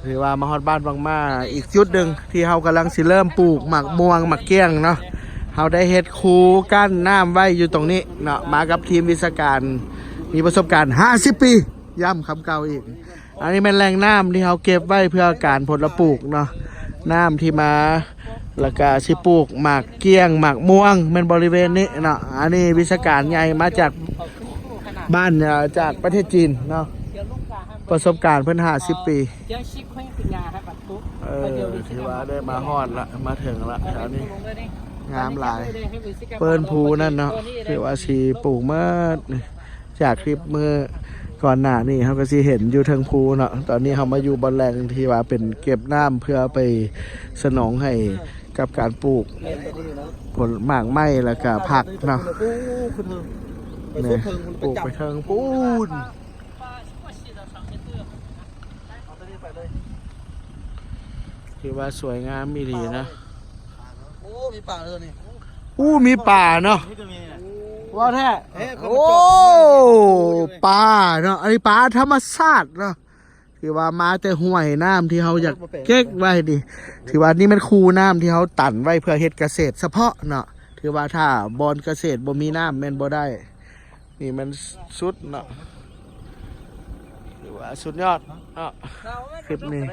ຖືວ່າມາຮອດບ້ານວັງໝ້າອີກຈຸດໜຶ່ງ ທີ່ເຮົາກຳລັງຊິເລີ່ມປູກໝາກມ່ວງໝາກກ້ຽງເນາະ. ເຮົາໄດ້ເຮັດຄູກັ້ນນ້ຳໄວ້ຢູ່ຕົງນີ້ເນາະ ມາກັບທີມວິຊາການ ມີປະສົບການຫ້າສິບປີ ຢ້ຳຄຳເກົ່າອີກ. ອັນນີ້ແມ່ນແຫຼ່ງນ້ຳທີ່ເຮົາເກັບໄວ້ເພື່ອການຜົນລະປູກເນາະ ນ້ຳທີ່ມາ ແລ້ວກະຊິປູກໝາກກ້ຽງໝາກມ່ວງ ແມ່ນບໍລິເວນນີ້ເນາະ. ອັນນີ້ວິຊາການໃຫຍ່ມາຈາກບ້ານ ເອີ ຈາກປະເທດຈີນເນາະ ປະສົບການເພິ່ນຫ້າສິບປີ. ເອີ ຖືວ່າໄດ້ມາຮອດລະ ມາເຖິງລະ ແຖວນີ້ງາມຫຼາຍ. ເປີ້ນພູນັ້ນເນາະ ຖືວ່າຊິປູກໝົດ ຈາກຄລິບມື້ກ່ອນໜ້ານີ້ ເຮົາກໍຊິເຫັນຢູ່ເທິງພູເນາະ. ຕອນນີ້ເຮົາມາຢູ່ບ່ອນແຫຼ່ງທີ່ວ່າເປັນເກັບນ້ຳເພື່ອໄປສະໜອງໃຫ້ກັບການປູກຜົນໝາກໄມ້ ແລ້ວກະຜັກເນາະ. ນີ້ ປູກໄປເທິງພຸ້ນ ຖືວ່າສວຍງາມອີ່ຫຼີນະ. ໂອ້ ມີປາເລີຍນີ້ ໂອ້ ມີປາເນາະ ນີ້ກໍມີນີ້ ວ່າແທ້. ເອີ ໂອ້ ປາເນາະ ອັນນີ້ປາທຳມະຊາດເນາະ. ຖືວ່າມາແຕ່ຫ້ວຍນ້ຳທີ່ເຮົາຢາກເກັກໄວ້ນີ້ ຖືວ່ານີ້ແມ່ນຄູນ້ຳທີ່ເຮົາຕັນໄວ້ເພື່ອເຮັດກະເສດສະເພາະເນາະ. ຖືວ່າຖ້າບ່ອນກະເສດບໍ່ມີນ້ຳແມ່ນບໍ່ໄດ້. ນີ້ແມ່ນສຸດເນາະ ຖືວ່າສຸດຍອດເນາະ ຄລິບນີ້.